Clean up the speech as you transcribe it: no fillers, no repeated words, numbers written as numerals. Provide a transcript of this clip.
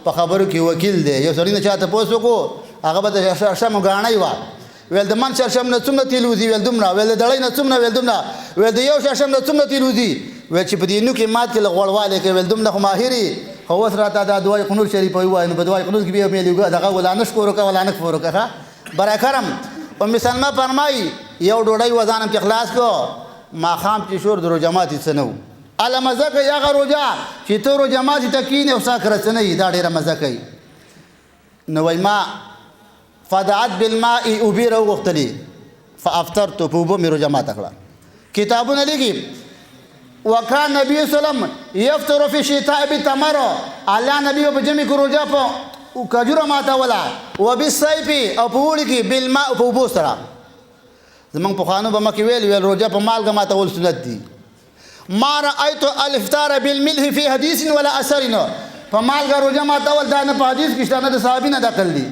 په خبرو کې وکیل دی. یو سړي نه چا تپوس وکړو، هغه به د شرشمو ګاڼۍ وه، ویل د من شرشم نه څومره تیل وځي؟ ویل دومره. ویل د دړۍ نه څومره؟ ویل دومره. ویل د یو شرشم نه څومره تیل وځي؟ ویل چې په دې نوکې مات کې له غوړوالی کوي. ویل دومره خو ماهر یې، خو اوس راته دا دعای قنوت شریف ووایه. نو په دعای قنوت کې بیا مې دغه ولا نشکور وکړه ولا نکفور وکړه. برای کرم ام سلمہ فرمایي یو ډوډۍ وزانم چې خلاص کړو، ماښام چې شور د روژه ماتي څه نه وو. اله مزه کوي هغه روژه چې ته روژه ماتي ته کښېنې او ستا کره څه نه وي، دا ډېره مزه کوي. نو وایي ما فدعت بالماء، اوبې راوغوښتلې، فافطرت، په اوبو مې روژه ماته کړه. کتابونه لیکي وکان نبی سلام یفطر فی الشتاء بالتمر، الله نبی په جمی کې روژه په کجوره ماتوله، وبالصیف او په اوړي کې بالماء په اوبو سره. زمونږ پخوانو به مخکې ویل، ویل روژه په مالګه ماتول سنت دي. ما رأیت الافطار بالملح فی حدیث ولا اثر، په مالګه روژه ماتول دا نه په حدیث کې شته نه د صحابي نه نقل دي.